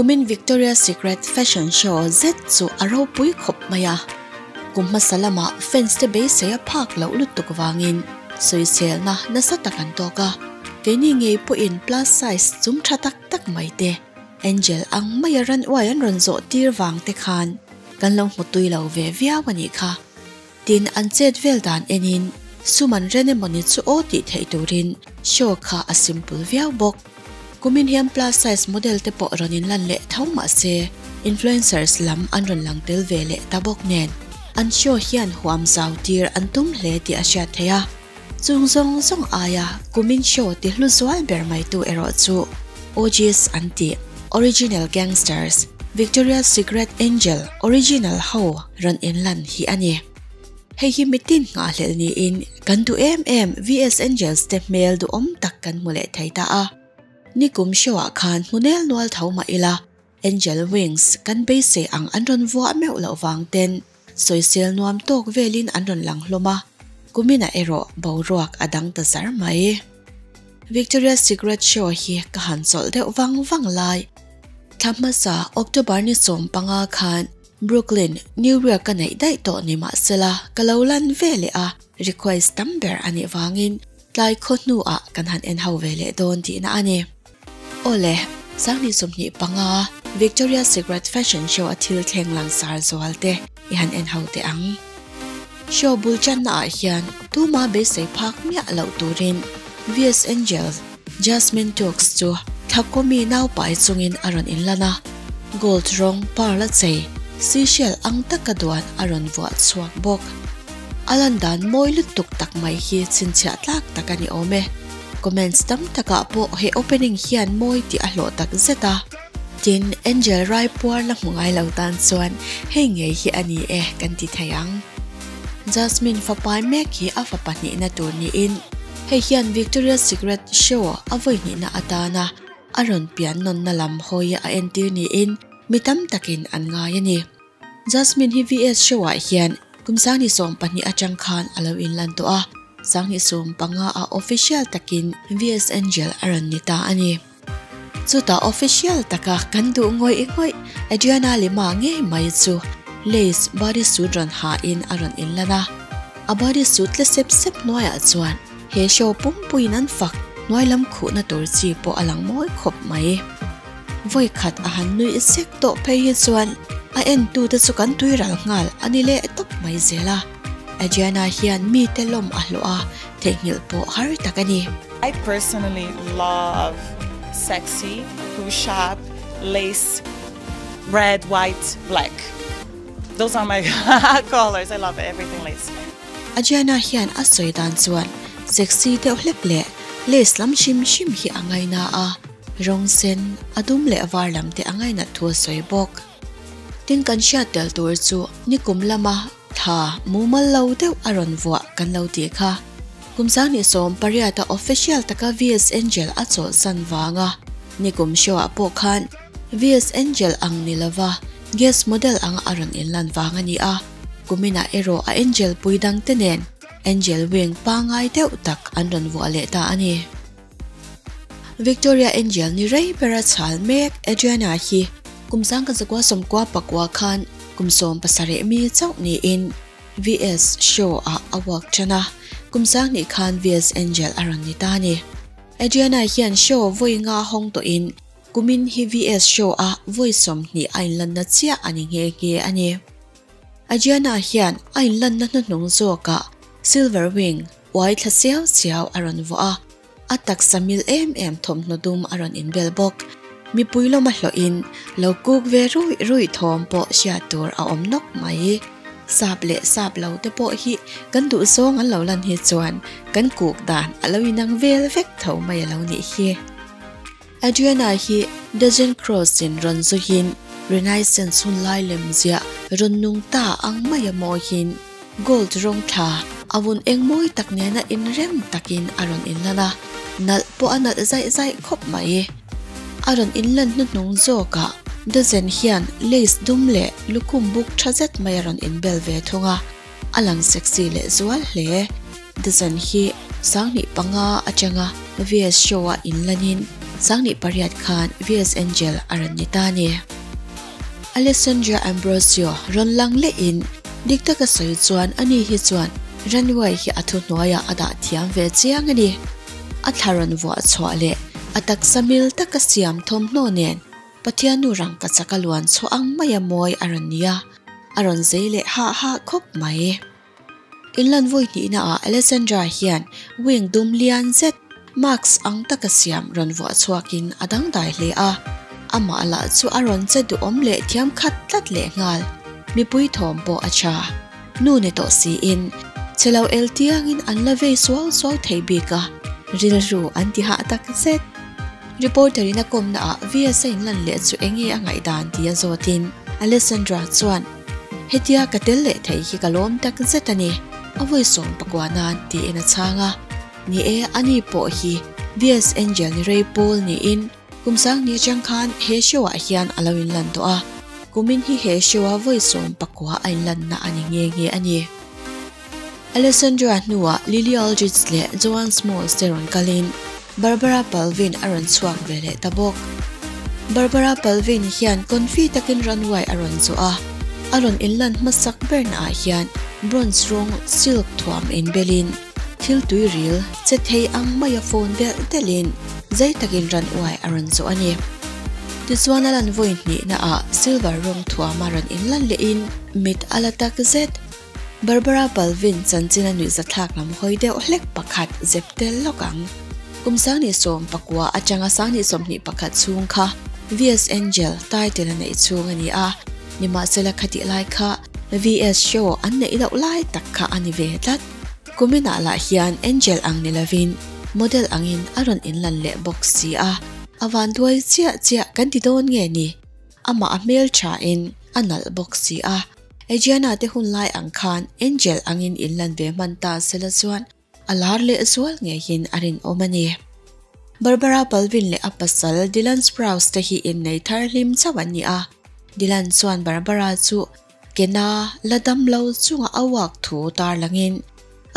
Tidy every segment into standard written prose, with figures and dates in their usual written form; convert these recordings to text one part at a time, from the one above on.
Kumin Victoria's Secret Fashion Show zet chu a ropui khawp mai a, kum hmasa lama fans te beisei a phak loh lutuk vangin sawiselna nasa tak an tawk a, keini ngei pawhin plus size chum tha tak tak mai te Angel ang maia ran uai an rawn zawh tir vang te khan kan lo hmu tui lo ve viau a nih kha. Tin, an chet vel dan enin sum an ren emawni chu aw tih theih turin show kha a simple viau bawk. Kumin hian plus size model te pawh rawn inlan leh tho mah se, influencers lam an rawn lang tel ve leh ta bawk nen, an show hian huam zau tir an tum hle tih a hriat theih a. Chung zawng zawng aia kumin show ti hlu zual ber mai tu erawh chu OGs an tih, Original Gangsters, Victoria's Secret Angel Original ho rawn inlan hi a ni. Hei hi mitin nghahhlelh niin kan duh em em VS Angels te hmel duhawm tak kan hmu leh thei ta a. Nikum show ah khan hmu nel nual tho mah ila Angel Wings kan beisei ang an rawn vuah meuh loh vang ten sawisel nuam tawk velin an rawn lang hlawm a, kuminah erawh boruak a dang ta zar mai. Victoria's Secret show hi ka han chawlh deuh vang vang lai. Thla hmasa October ni 15 khan Brooklyn, New York ka neih daih tawh ni mahsela ka lo lan ve leh a, request tam ber a nih vangin tlai khaw hnuah kan han en ho ve leh dawn tihna a ni. Awle, 2025 Victoria's Secret Fashion Show a thil thleng langsar zual te i han en ho teh ang. Show bul channa ah hian tuma beisei phak miah loh turin VS Angel Jasmine Tookes chu Thakomi naupai chungin a rawn inlan a, gold rawng pearl a chei, seashell ang taka duan a rawn vuah chhuak bawk. A lan dan mawi lutuk tak mai hi chhinchhiah tlak tak a ni awm e. Comments tam takah pawh he opening hian mawi tih a hlawh tak zet a. Tin, Angel rai puar la hmu ngai lo tan chuan hei ngei hi a ni e kan ti thei ang. Jasmine fapai mek hi a fapa hnihna tur niin hei hian Victoria's Secret show a vawi hnihna atana a rawn pian nawnna lam hawi a entir niin mi tam takin an ngai a ni. Jasmine hi VS show ah hian kum 2012 atang khan a lo inlan tawh a, 2015 ah official takin VS Angel a rawn ni ta a ni. Chutah official taka kan duh ngawih ngawih Adriana Lima ngei mai chu lace body suit rawn ha in a rawn inlan a. A body suit tle sep sep hnuaiah chuan he show pumpuiin an fak hnuai lam khuhna tur chi pawh a lang mawi khawp mai. Vawi khat a han nuih sek tawh phei hi chuan a entute chu kan tui ral nghal a ni leh tawp mai zel a. Adriana hian mite lawm a hlawh a, theihnghilh pawh har tak a ni. I personally love sexy, push up, lace, red, white, black. Those are my colors, I love everything lace. Adriana hian a sawi dan chuan sexy deuh hlek leh lace lam hrim hrim hi a ngaina a, rawng sen, a dum leh var lam te a ngainat thu a sawi bawk. Tin kan hriat tel tur chu nikum lama Tha mumal lo deuh a rawn vuah kan lo tih kha. Kum 2018 a official taka VS Angel a chawlhsan vanga nikum show ah pawh khan VS Angel ang ni lova guest model anga a rawn inlan vang a ni a, kuminah erawh a Angel pui dang te nen Angel wing pangai deuh tak an rawn vuah leh ta a ni. Victoria Angel ni rei bera chhal mek Adriana hi kum 1994 khan kum 17 mi chauh niin VS show ah a work tan a, kum 2000 khan VS Angel a rawn ni ta a ni. Adriana hian show vawi nga hawng tawhin kumin hi VS show a vawi 20 a inlanna chiah a ni nghe nghe a ni. Adriana hian a inlanna hnuhnung zawkah Silver Wing uai thla siau siau a rawn vuah a, a taksa mil em em thawmhnaw dum a rawn inbel bawk. Mipui lawma hlawhin lo kuk ve ruih ruih thawm pawh hriat tur a awm nawk mai. Sap leh sap lo te pawh hi kan duh zawng an lo lan hi chuan kan kuk dan a lo inang vel vek tho mai a lo nih hi. Adriana hi Dozen Cross in rawn zuiin Renaissance hun lai lem ziah rawn nung ta ang mai a mawiin gold rawng thla a vun eng mawi tak nena inrem takin a rawn inlan a, nalh pawh a nalh zaih zaih khawp mai. A rawn inlan hnuhnung zawkah dozen hian lace dum leh lukhum buk tha zet mai a rawn inbel ve thung a, a lang sexy leh zual hle. Dozen hi 2005 atanga VS show-ah inlanin 2008 khan VS Angel a rawn ni ta a ni. Alessandra Ambrosio rawn lang lehin dik taka sawi chuan ani hi chuan runway hi a thuhnuaiah a dah thiam ve chiang a ni. A thla rawn vuah chhuah leh a taksa mil taka siam thawmhnaw nen Pathian nu rangkachak a luan chhuah ang maia mawi a rawn ni a, a rawn zei leh hah hah khawp mai. Inlan vawi hnihna ah Alessandra hian wing dum lian zet mask ang taka siam rawn vuah chhuakin a dangdai hle a, amah lah chu a rawn che duhawm leh thiam khat tlat leh nghal. Mipui thawm pawh a tha. Nu ni tawh siin che lo el tiangin an la vei suau suau thei bik a, rilru an ti hah tak zet. Reporter in a kawmna ah VS a inlan leh chu enge a ngaihdan tih a zawtin Alessandra chuan, Hetia ka tel leh thei hi ka lawm tak zet a ni, a vawi 19 nan tiin a chhang a. Ni e, ani pawh hi VS Angel ni rei pawl niin kum sang ni atang khan he show ah hian a lo inlan tawh a, kumin hi he show a vawi 19 a inlanna a ni nghe nghe a ni. Alessandra hnuah Lily Aldridge leh Joan Smalls te rawn kalin Barbara Palvin a rawn chhuak ve leh ta bawk. Barbara Palvin hian confi takin runway a rawn zawh a, a rawn inlan hmasak bernaah hian bronze rawng silk thuam inbelin thil tuiril che thei ang maia phone delh delhin zei takin runway a rawn zawh a ni. Tichuan a lan vawi hnihnaah silver rawng thuama rawn inlan lehin mit a la tak zet. Barbara Palvin chanchin a nuihzathlak lam hawi deuh hlek pakhat zep tel lawk ang. Kum 2019 atanga 2021 chhung kha VS Angel title a neih chhung a ni a, nimahsela khatih lai kha VS show an neih loh lai tak kha a ni ve tlat. Kuminah lah hian Angel ang ni lovin model angin a rawn inlan leh bawk si a, a vanduai chiah chiah kan ti dawn nge ni? Amah a hmelthain a nalh bawk si a. Adriana te hun lai ang khan Angel angin inlan ve hman ta sela chuan a lar leh zual ngeiin a rinawm a ni. Barbara Palvin leh a pasal Dylan Sprouse te hi innei thar hlim chauh an ni a, Dylan chuan Barbara chu kena la dam lo chunga a uak thu tarlangin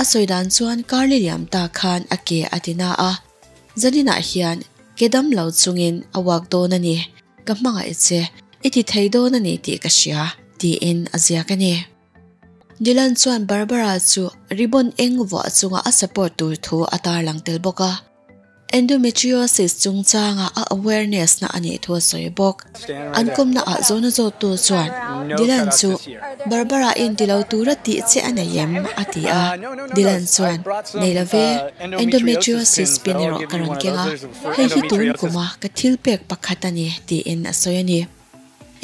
a sawi dan chuan Carly liam ta khan a ke a ti na a, zaninah hian ke dam lo chungin a uak dawn a ni, ka hmangaih che. I ti thei dawn a ni tih ka hria, tiin a ziak a ni. Dylan chuan Barbara chu ribbon eng vuah chunga a support tur thu a tarlang tel bawk a. Endometriosis chungchanga a awareness na a nih thu a sawi bawk. An kawmna ah zawhna zawttu chuan Dylan chu Barbara in ti lo tura tih che a nei em? a ti a. Dylan chuan, Nei lo ve, endometriosis pin erawh ka rawn keng a. Hei hi tun kuma ka thil pek pakhat a ni tiin a sawi a ni.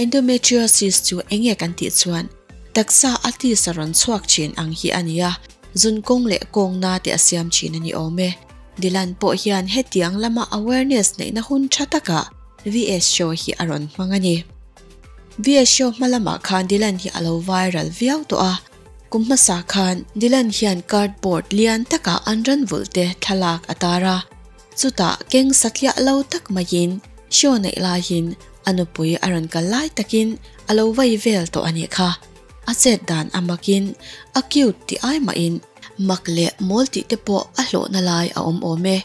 Endometriosis chu eng nge kan tih chuan taksa a tisa rawn chhuak thin ang hi a ni a, zun kawng leh kawngna te a siam thin a ni awm e. Dylan pawh hian hetiang lama awareness neihna hun tha takah VS show hi a rawn hmang a ni. VS show hma lamah khan Dylan hi a lo viral viau tawh a, kum hmasa khan Dylan hian cardboard lian takah an ran vulh te thlalak a tar a, Chutah keng satliah lo tak maiin show neih laiin a nupui a rawn kal lai takin a lo vai vel tawh a nih kha. A chet dan a makin a cute tih ai mahin mak leh mawl tih te pawh a hlawhna lai a awm awm e.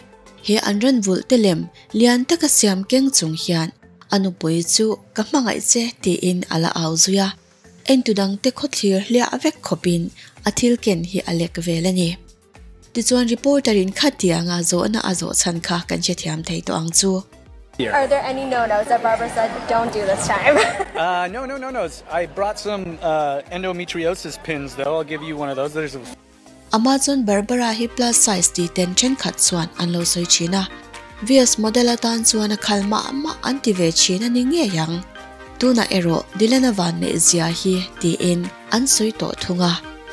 He an rawn vulh te lem lian taka siam keng chung hian a nupui chu ka hmangaih che tiin a la au zui a. Entu dangte khawthlir hliah vek khawpin a thil ken hi a lek vel a ni. Tichuan reporter in khatianga zawhna a zawh chhan kha kan hrethiam thei tawh ang chu. Are there any no-nos that Barbara said don't do this time? Uh, no, no, no-nos. I brought some uh, endometriosis pins though. I'll give you one of those. There's a Amazon Barbara hi plus size ti ten thenkhat chuan an lo sawi thin a. VS model atan chuan a khal mah mah an ti ve thin a ni ngei ang. Tunah erawh Dylan-a vanneih zia hi tiin an sawi tawh thung a.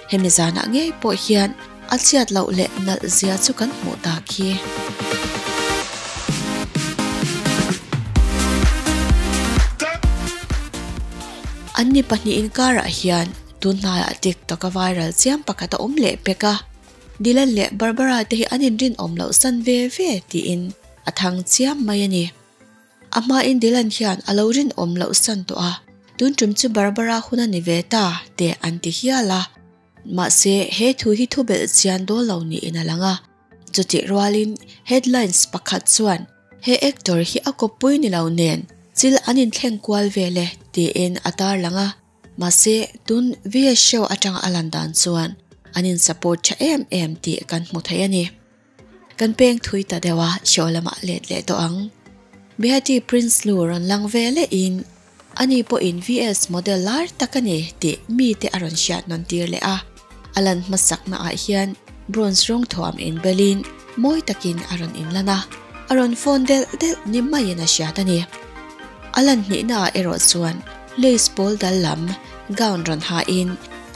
Hemi zanah ngei pawh hian a chhiat loh leh nalh zia chu kan hmuh tak hi. An ni pahnih inkarah hian tun hnaiah TikTok a viral chiam pakhat a awm leh pek a, Dylan leh Barbara te hi an inrinawm loh san ve ve tiin a thang chiam mai a ni. A hmain Dylan hian a lo rinawm loh san tawh a, tun tum chu Barbara hun a ni ve ta te an ti hial a. Mahse, he thu hi thu belh chian dawn lo niin a lang a. Chutih rualin headlines pakhat chuan he actor hi a kawppui ni lo nen chil an inthleng kual vel e tiin a tarlang a, mahse tun VS show atanga a lan dan chuan an in support tha em em tih kan hmu thei a ni. Kan peng thui ta deuh a, show lamah let leh tawh ang. Behati Prinsloo rawn lang ve leh in Ani pawhin VS model lar tak a ni tih mite a rawn hriat nawn tir leh a. A lan hmasakna ah hian bronze rawng thuam inbelin mawi takin a rawn inlan a, a rawn phone delh delh ni maiin a hriat a ni. A lan hnihna ah erawh chuan lace pawl dal lam gown rawn hain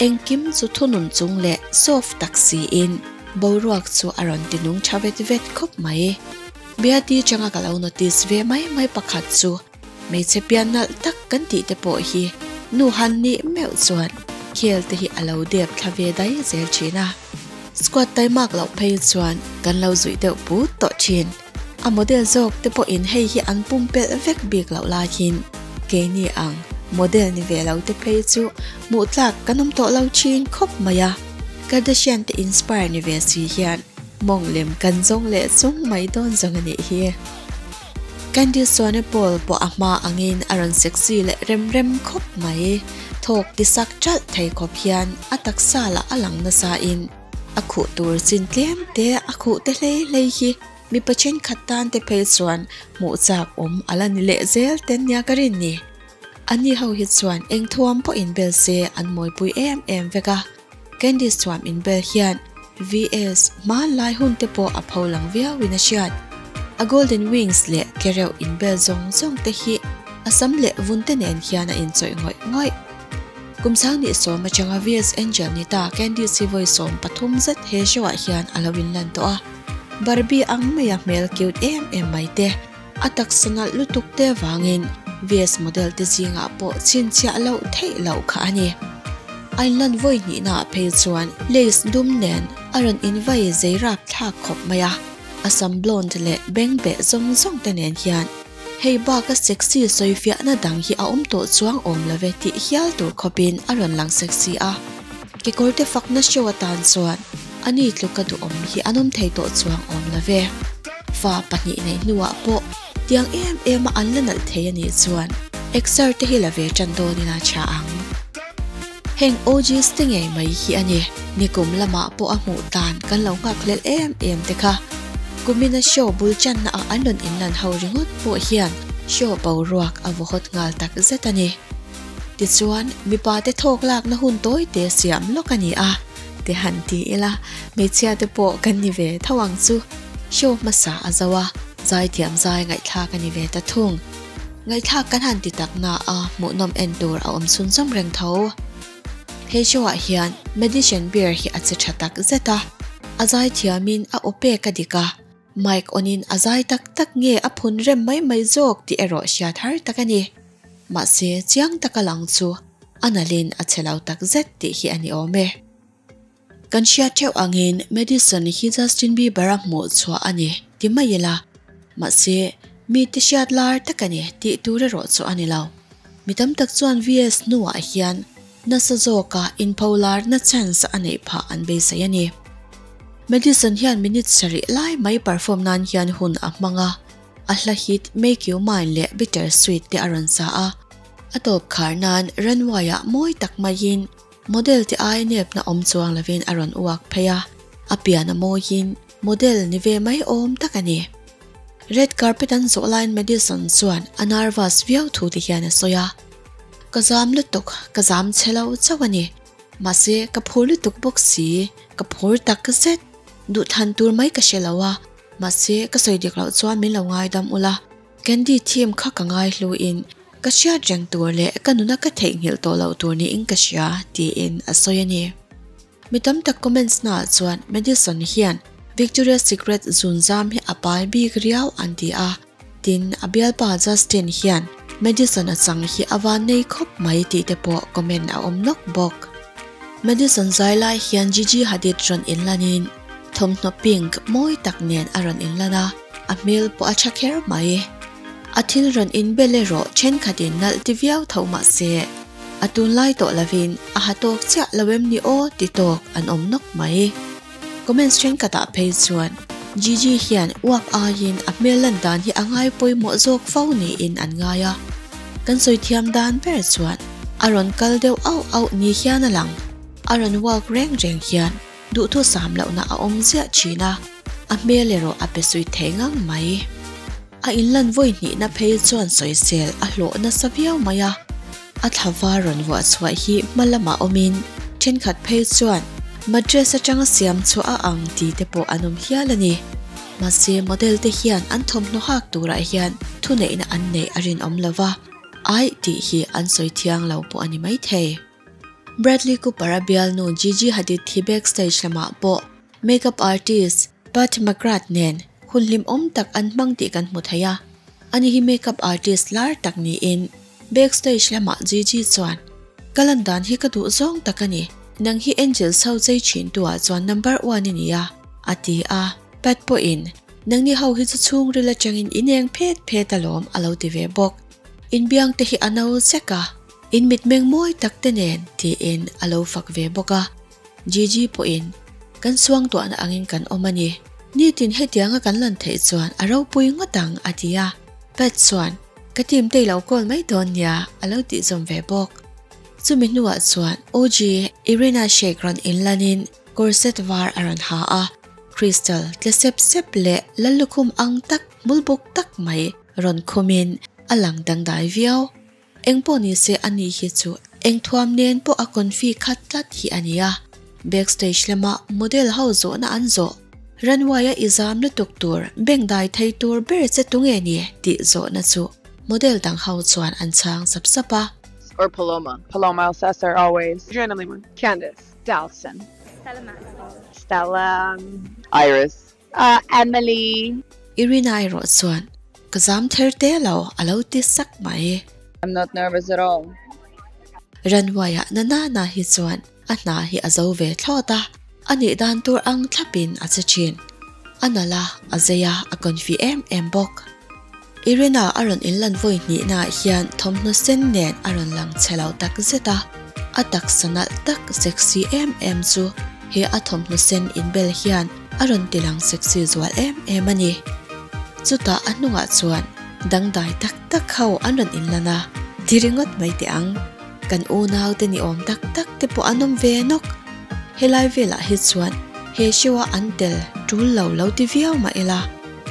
engkim chu thunun chung leh soft tak siin boruak chu a rawn ti nung tha vet vet khawp mai. Beati changa ka lo notice ve mai mai pakhat chu Hmeichhe pian nalh tak kan tih te pawh hi nu han nih meuh chuan khel te hi a lo dep thla ve dai zel thin a. Squad taimak loh phei chuan kan lo zuih deuh put tawh thin. A model zawk te pawhin hei hi an pumpelh vek bik loh laiin keini ang model ni ve lo te phei chu hmuh tlak kan awm tawh lo thin khawp mai a. Kardashian te inspire ni ve si hian mawng lem kan zawng leh chung mai dawn zawng a nih hi. Candice Swanepoel pawh a hma angin a rawn sexy leh rem rem khawp mai. Thawk ti sak ṭalh thei khawp hian a taksa lah a lang nasa in a khuh tur chin tlem te a khuh te hlei hlei hi mipa thenkhat tan te phei chuan hmuh chak awm a la ni leh zel ten nia ka rin ni. Ani ho hi chuan eng thuam pawh inbel se an mawipui em em vek a. Candice thuam inbel hian VS hmanlai hun te pawh a pho lang viau in a hriat. A golden wings leh kereuh inbel zawng zawng te hi a sam leh vun te nen hian a inchawih ngawih ngawih. Kum sang nih sawm atanga VS Angel ni ta Candice hi vawi 13 zet he show ah hian a lo inlan tawh a. Barbie ang mai a hmel cute em em mai te, a taksa nalh lutuk te vangin VS model te zingah pawh chhinchhiah loh theih loh kha a ni. A inlan vawi hnihnaah phei chuan lace dum nen a rawn invai zei rap thlak khawp mai a, a sam blonde leh beng beh zawng zawng te nen hian hei bak a sexy sawifiahna dang hi a awm tawh chuang awm lo ve tih hial tur khawpin a rawn lang sexy a. Kekawrte fakna show atan chuan ani tluka duhawm hi an awm thei tawh chuang awm lo ve. Fa pahnih neih hnuah pawh tiang em em a an la nalh thei a nih chuan exer te hi la ve tan dawn ila tha ang. Heng OGs te ngei mai hi a ni. Nikum lamah pawh a hmuh tan kan lo nghak hlelh em em te kha. Kumina show bul channa ah an rawn inlan ho ringawt pawh hian show boruak a vaw hawt nghal tak zet a ni. Tichuan mipa te thawk lakna hun tawi te siam lawk a ni a. Te han ti ila, hmeichhia te pawh kan ni ve tho ang chu. Show hmasa a zo a, zaithiam zai ngaihthlak a ni ve ta thung. Ngaihthlak kan han ti tak na a, hmuhnawm en tur a awm chhun zawm reng tho. He show ah hian Magician Bear hi a che tha tak zet a, a zaithiamin a aw pek a dik a, mic on in a zai tak tak nge a phun rem mai mai zawk tih erawh hriat har tak a ni. Mahse, chiang taka lang chu a nalhin a che lo tak zet tih hi a ni awm e. Kan hriat theuh angin Madison hi Justin Bieber a hmuh chhuah a ni ti mai ila, mahse mite hriat lar tak a ni tih tur erawh chu a ni lo. Mi tam tak chuan VS hnuah hian nasa zawka inpho larna chance a neih phah an beisei a ni. Madison hian minute sarih lai mai perform nan hian hun a hmang a, a hla hit Make You Mine leh Bitter Sweet te a rawn sa a. A tawp khar nan runway-ah mawi tak maiin Model te ai nepna awm chuang lovin a rawn uak phei a, a pian a mawiin model ni ve mai awm tak a ni. Red carpet an zawh laiin Madison chuan a nervous viau thu ti hian a sawi a, Ka zam lutuk, ka zam chhe lo chauh a ni. Mahse, ka phur lutuk bawk si, ka phur tak zet. Duhthlan tur mai ka hre lo a, mahse ka sawi dik loh chuan min lo ngaidam ula. Candy theme kha ka ngaihluin Ka hriat reng tur leh ka nuna ka theihnghilh tawh loh tur niin ka hria, tiin a sawi a ni. Mi tam tak comments naah chuan Madison hian Victoria's Secret zunzam hi a pai bik riau an ti a, tin a bialpa Justin hian Madison a chang hi a van nei khawp mai tih te pawh comment a awm nawk bawk. Madison zai lai hian Gigi Hadid rawn inlanin thawmhnaw pink mawi tak nen a rawn inlan a, a hmel pawh a tha kher mai. A thil rawn inbel erawh thenkhatin nalh ti viau tho mah se, a tunlai tawh lovin a ha tawk chiah lo em ni aw ti tawk an awm nawk mai. Comments thenkhatah phei chuan Gigi hian uak aiin a hmel lan dan hi a ngai pawimawh zawk fo niin an ngai a. Kan sawi thiam dan ber chuan a rawn kal deuh auh auh ni hian a lang. A rawn walk reng reng hian duhthusam lohna a awm ziah thin a, a hmel erawh a pe sui thei ngang mai. A inlan vawi hnihna phei chuan sawisel a hlawh nasa viau mai a, a thla var rawn vuah chhuah hi hma lamah awmin thenkhat phei chuan mattress atanga siam chhuah a ang ti te pawh an awm hial a ni. Mahse model te hian an thawmhnaw hak turah hian thuneihna an neih a rinawm lo va, aih tih hi an sawi thiang lo pawh a ni maithei. Bradley Cooper-a bialnu Gigi Hadid hi backstage lamah pawh Makeup artist Pat McGrath nen hun hlimawm tak an hmang tih kan hmu thei a, ani hi makeup artist lar tak niin backstage lamah Gigi chuan, Ka lan dan hi ka duh zawng tak a ni, nang hi Angels ho chei thin tu ah chuan number one i ni a, a ti a, Pat pawhin, Nangni ho hi chu chhungril atangin in eng phet phet alawm a lo ti ve bawk. Inbiang te hi a no zek a, in mitmeng mawi tak te nen tiin a lo fak ve bawk a. Gigi pawhin, Kan suangtuahna angin kan awm a ni. Nitin hetianga kan lan theih chuan a ropui ngawt ang, a ti a. Pat chuan, Ka team te i lo call mai dawn nia, a lo tih zawm ve bawk. Chumi hnuah chuan OG Irina Shayk rawn inlanin corset var a rawn ha a, crystal tle sep sep leh lallukhum ang tak hmul buk tak mai rawn khumin a lang dangdai viau. Eng pawh ni se a ni hi chu eng thuam nen pawh a confi khat tlat hi a nia. Backstage lama model ho zawhna an zawh. Runway a i zam lutuk tur beng dai thei tur ber che tunge ni tih zawhna chu model dang ho chuan an chhang sap sap a. Or Paloma. Paloma Elsesser always. Adriana Lima. Candice. Dawson. Stella Maxwell. Stella. Iris. Uh, Emily. Irina erawh chuan, Ka zam ther te lo, a lo ti sak mai. I'm not nervous at all. Runway-ah na nana hi chuan a hna hi a zo ve thlawt a, a nih dan tur ang thlapin a che thin. A nalh a, a zei a, a confi em em bawk. Irina a rawn inlan vawi hnihnaah hian thawmhnaw sen nen a rawn lang chhe lo tak zet a, a taksa nalh tak sexy em em chu he a thawmhnaw sen inbel hian a rawn ti lang sexy zual em em a ni. Chutah a hnungah chuan dangdai tak tak ho an rawn inlan a, ti ringawt mai teh ang, kan unau te ni awm tak tak te pawh an awm ve nawk. Helai velah hi chuan he show a an tel tul lo lo ti viau mah ila,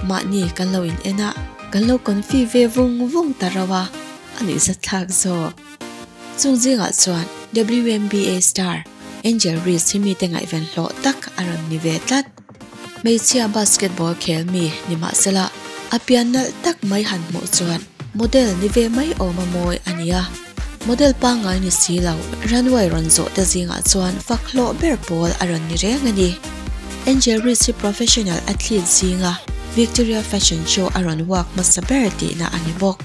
mahni kan lo in en a, kan lo confi ve vung vung ta rauh a, a nuihzatthlak zawk. Chung zingah chuan WNBA star Angel Reese hi mite ngaihven hlawh tak a rawn ni ve tlat. Hmeichhia basketball khel mi ni mahsela a pian nalh tak mai han hmuh chuan model ni ve mai awm a mawi a ni a. Model pangngai ni si lo runway rawn zawh te zingah chuan fak hlawh ber pawl a rawn ni reng a ni. Angel Reese hi professional athlete zinga Victoria Fashion Show a rawn walk hmasa ber tihna a ni bawk.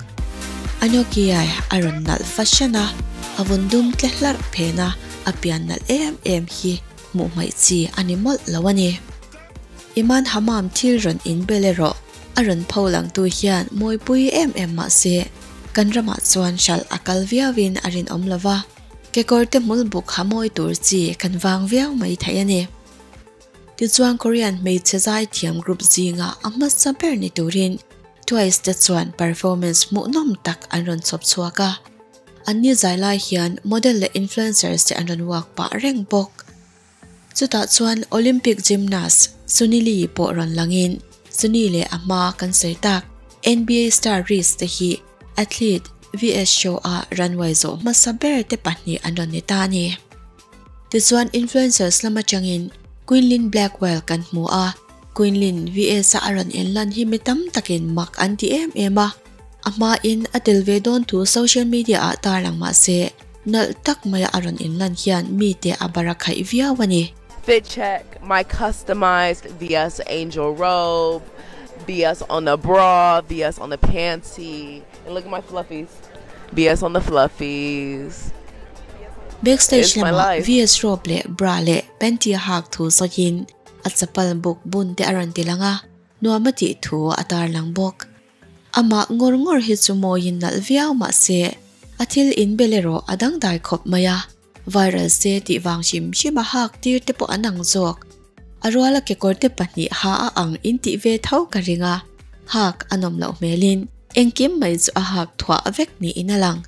A Nokia a rawn nalh fashion a, a vun dum tle hlarh phen a, a pian nalh em em hi hmuh hmaih chi a ni mawlh lo a ni. Iman Hammam thil rawn in bel erawh a rawn pho langtu hian mawipui em em mah se, kan ramah chuan hralh a kal viauin a rinawm lo va, kekawrte hmul buk ha mawi tur chi kan vang viau mai thei a ni. Tichuan Korean hmeichhe zaithiam group zinga a hmasa ber ni turin Twice te chuan performance hmuhnawm tak an rawn chhawp chhuak a. Anni zai lai hian model leh influencers te an rawn walk pah reng bawk. Chutah chuan Olympic gymnast Suni Lee pawh rawn langin Suni leh a hma kan sawi tak NBA star Reese te hi athlete VS show a runway zawh hmasa ber te pahnih an rawn ni ta a ni. Tichuan influencers lam atangin Quinlyn Blackwell kan hmu a, Quinlyn VS a a rawn inlan hi mi tam takin mak an ti em em a, a hmain a tel ve dawn thu social media ah tarlang mah se nalh tak maia a rawn inlan hian mite a bar a khaih viau a ni. Fit check, my customized VS Angel robe, VS on the bra, VS on the panty, and look at my fluffies, VS on the fluffies. Backstage lamah VS robe leh bra leh panty a hak thu sawiin a chapal buk bun te a rawn ti lang a, nuam a tih thu a tarlang bawk. Amah ngawr ngawr hi chu mawiin nalh viau mah se a thil inbel erawh a dangdai khawp mai a, viral se tih vang hrim hrim a hak tir te pawh an ang zawk. A ruala kekawrte pahnih ha a ang in tih ve tho ka ring a, hak a nawm loh hmelin engkim mai chu a hak thuah vek niin a lang.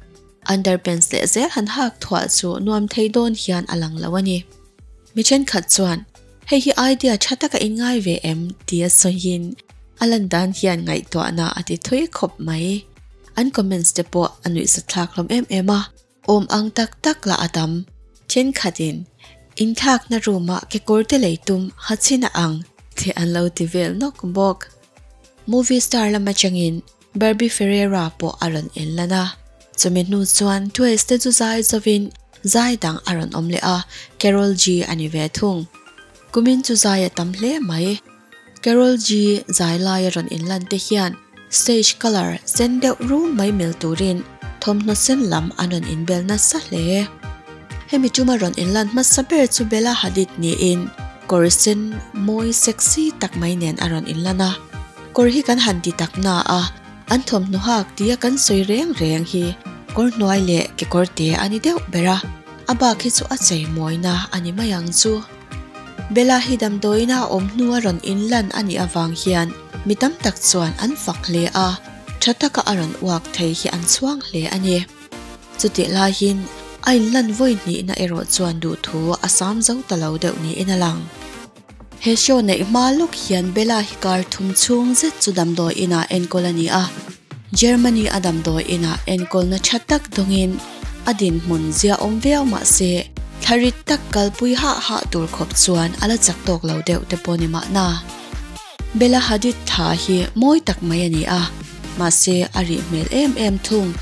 Underpants leh zel han hak thuah chu nuam thei dawn hian a lang lo a ni. Mi thenkhat chuan, Hei hi idea tha taka in ngai ve em? tia sawiin a lan dan hian ngaihtuahna a ti thui khawp mai. An comments te pawh a nuihzathlak hlawm em em a, awm ang tak tak lah a tam. Thenkhatin, Inthlakna room-ah kekawr te lei tum ha chhin a ang tih an lo ti vel nawk bawk. Movie star lam atangin Barbie Ferreira pawh a rawn inlan a, chumi hnu chuan Twist te chu zai zovin zai dang a rawn awm leh a, Karol G a ni ve thung. Kumin chu zai a tam hle mai. Karol G zai laia rawn inlan te hian stage colour sen deuh rum mai mil turin thawmhnaw sen lam an rawn inbel nasa hle. Hemi tuma rawn inlan hmasa ber chu Bella Hadid niin kawr sen mawi sexy tak mai nen a rawn inlan a. Kawr hi kan han ti tak na a, an thawmhnaw hak tia kan sawi reng reng hi kawr hnuai leh kekawr te a ni deuh ber a, a bak hi chu a chei mawina a ni mai ang chu. Bella hi damdawiina a awm hnua rawn inlan a nih avang hian mi tam tak chuan an fak hle a, tha taka a rawn uak thei hi an chhuang hle a ni. Chutih laiin a inlan vawi hnihna erawh chuan duhthu a sam zo ta lo deuh niin a lang. He show neih hma lawk hian Bella hi kar thum chhung zet chu damdawi inah enkawl a ni a. Germany a damdawi inah enkawlna tha tak dawngin a dinhmun zia awm viau mah se thlarit tak kalpui hah hah tur khawp chuan a la chak tawk lo deuh te pawh ni mahna. Bella Hadid tha hi mawi tak mai a ni a, mahse a rih hmel em em thung.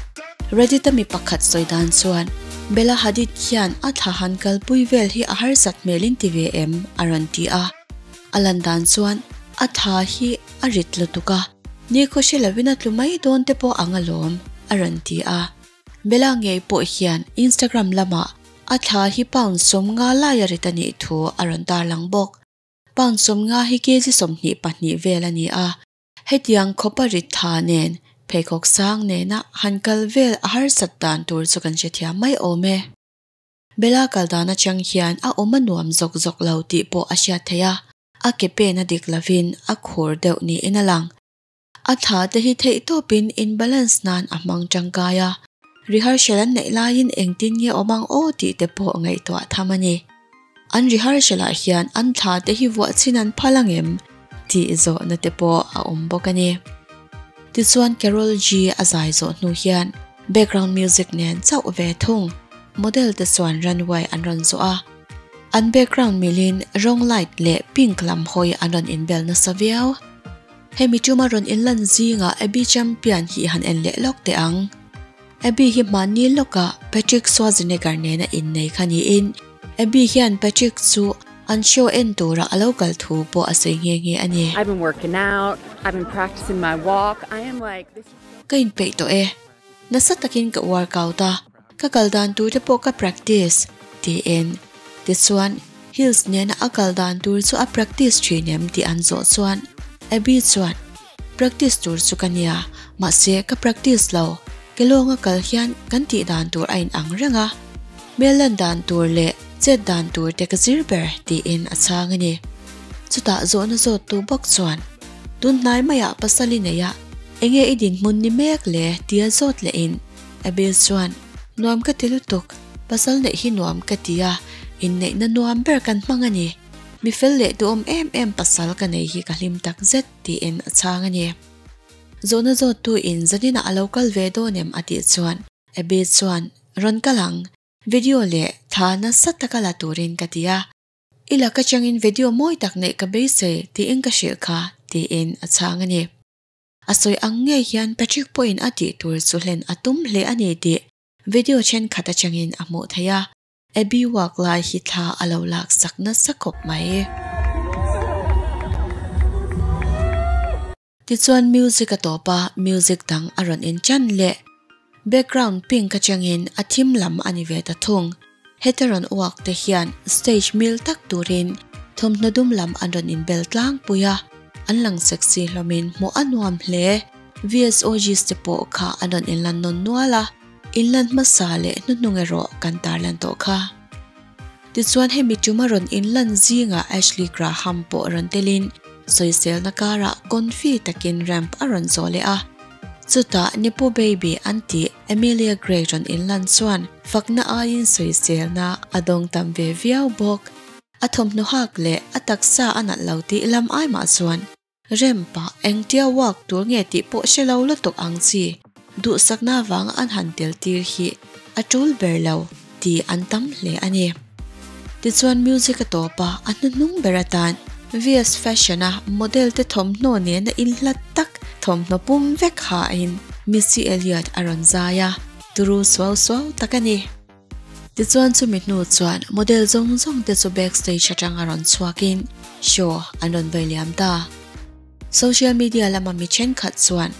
Reddit a mi pakhat sawi dan chuan Bella Hadid hian a thla han kalpui vel hi a harsat hmel in ti ve em? a rawn ti a. A lan dan chuan a thla hi a rit lutuk a, nikhaw hre lovin a tlu mai dawn te pawh ang alawm, a rawn ti a. Bella ngei pawh hian Instagram lamah a thla hi pound 50 lai a rit a nih thu a rawn tarlang bawk. Pound 50 hi kg 22 vel a ni a. Hetiang khawpa rit tha nen, pheikhawk sang nena han kal vel a harsat dan tur chu kan hrethiam mai awm e. Bella kal dan atang hian a awm a nuam zawk zawk lo tih pawh a hriat theih a, a ke pen a dik lovin a khur deuh niin a lang. A thla te hi theihtawpin in balance nan a hmang tangkai a, rehearsal an neih laiin engtin nge awm ang aw tih te pawh ngaihtuah tham a ni. An rehearsal ah hian an thla te hi vuah chin an phal ang em tih zawhna te pawh a awm bawk a ni. Tichuan Karol G a zai zawh hnu hian background music nen chauh ve thung model te chuan runway an rawn zawh a. An background milin rawng light leh pink lam hawi an rawn inbel nasa viau. Hemi tuma rawn inlan zingah Abby Champion hi han en leh lawk teh ang. Abby hi hmanni lawkah Patrick Schwarzenegger nena innei kha niin Abby hian Patrick chu an show en tura a lo kal thu pawh a sawi nghe nghe a ni. I've been working out, I've been practicing my walk, I am like this is Ka inpeih tawh e. Nasa takin ka workout a, ka kal dan tur te pawh ka practice, tiin. Tichuan, heels nena a kal dan tur chu a practice thin em tih an zawh chuan Abby chuan, Practice tur chu ka nia, mahse ka practice lo. Ke lawnga kal hian kan tih dan tur a inang reng a, hmel lan dan tur leh chet dan tur te ka zir ber tiin a chhang a ni. Chutah zawhna zawttu bawk chuan, Tun hnai maiah pasal i nei a, enge i dinhmun ni mek le tia zawt lehin Abby chuan, Nuam ka ti lutuk, pasal neih hi nuam ka ti a, inneihna nuam ber kan hmang a ni. Mi fel leh duhawm em em pasal ka nei hi ka hlim tak zet tiin a chhang a ni. Zawhna zawttu in zaninah a lo kal ve dawn em a tih chuan Abby chuan rawn kal ang, video leh thla nasa taka la turin ka ti a, i lak atangin video mawi tak neih ka beisei tiin ka hrilh kha tiin a chhang a ni. A sawi ang ngei hian Patrick pawhin a tih tur chu hlen a tum hle a ni tih video thenkhat atangin a hmuh theih a. Abby walk lai hi thla a lo lak sak nasa khawp mai. Tichuan music a tawp a, music dang a rawn in chan leh. Background pink atangin a thim lam a ni ve ta thung. Heta rawn walk te hian stage mil tak turin thawmhnaw dum lam an rawn in bel tlangpui a, an lang sexy hlawmin hmuh a nuam hle. VSOGs te pawh kha an rawn inlan nawn nual a. Inlan hmasa leh hnuhnung erawh kan tarlan tawh kha. Tichuan hemi tuma rawn inlan zingah Ashley Graham pawh rawn telin sawiselna karah confi takin ramp a rawn zawh leh a. Chutah Nepo Baby an tih Amelia Gray rawn inlan chuan fakna aiin sawiselna a dawng tam ve viau bawk. A thawmhnaw hak leh a taksa a nalh lo tih lam ai mah chuan Ramp ah engtia walk tur nge tih pawh hre lo lutuk ang chi duhsakna vanga an han tel tir hi a tul ber lo tih an tam hle a ni. Tichuan music a tawp a, a hnuhnung ber atan VS Fashion a model te thawmhnaw nena inhlat tak thawmhnaw pum vek hain Missy Elliott a rawn zai a, turu suau suau tak a ni. Tichuan chumi hnu chuan model zawng zawng te chu backstage atang a rawn chhuakin show an rawn vei liam ta. Social media lama mi thenkhat chuan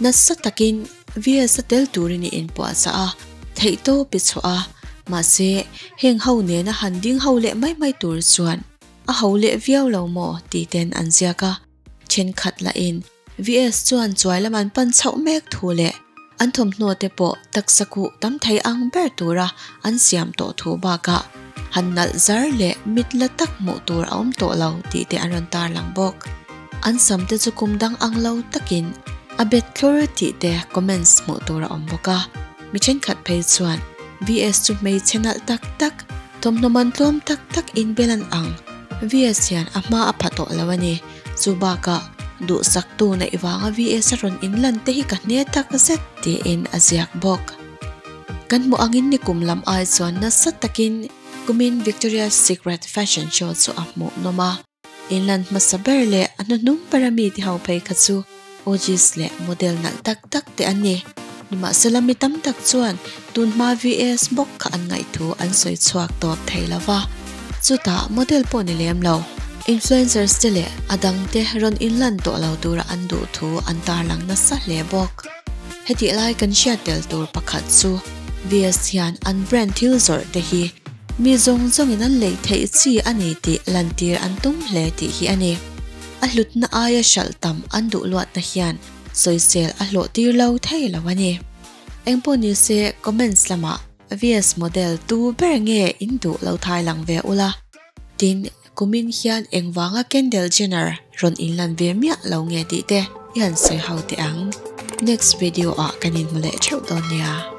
nasa takin VS a tel turin i inpuahchah a, theihtawp i chhuah a, mahse heng ho nena han ding ho leh mai mai tur chuan a ho leh viau lo maw tih ten an ziak a. Thenkhat lahin VS chuan chuai lam an pan chhoh mek thu leh an thawmhnaw te pawh taksa khuh tam thei ang ber tura an siam tawh thu bakah han nalh zar leh mit la tak hmuh tur a awm tawh lo tih te an rawn tarlang bawk. An sam te chu kum dang ang lo takin a bet thlur tih te comments hmuh tur a awm bawk a. Mi thenkhat phei chuan VS chu hmeichhe nalh tak tak, thawmhnaw man tlawm tak tak inbel an ang. VS hian a hma a pha tawh lo a ni. Chu bakah duhsaktu neih vanga VS a rawn inlan te hi ka hne tak zet tiin a ziak bawk. Kan hmuh angin nikum lam ai chuan nasa takin kumin Victoria's Secret Fashion Show chu a hmuh nawm a. Inlan hmasa ber leh a hnuhnung bera mi ti ho phei kha chu OGs leh model nalh tak tak te an ni. Nimahsela mi tam tak chuan tunhma VS bawk kha an ngaihthu an sawi chhuak tawp thei lo va. Chutah model pawh ni lem lo, influencers te leh a dangte rawn inlan tawh lo tura an duh thu an tarlang nasa hle bawk. Hetih lai kan hriat tel tur pakhat chu VS hian an brand thil zawrh te hi mi zawng zawngin an lei theih chi a ni tih lantir an tum hle tih hi a ni. A hlutna aia hralh tam an duh luatna hian sawisel a hlawh tir lo thei lo a ni. Engpawh ni se comments lamah VS model tu ber nge in duh lo thai lang ve ula. Tin, kumin hian engvanga Kendall Jenner rawn inlan ve miah lo nge tih te i han sawi ho teh ang. Next video ah kan inhmu leh theuh dawn nia.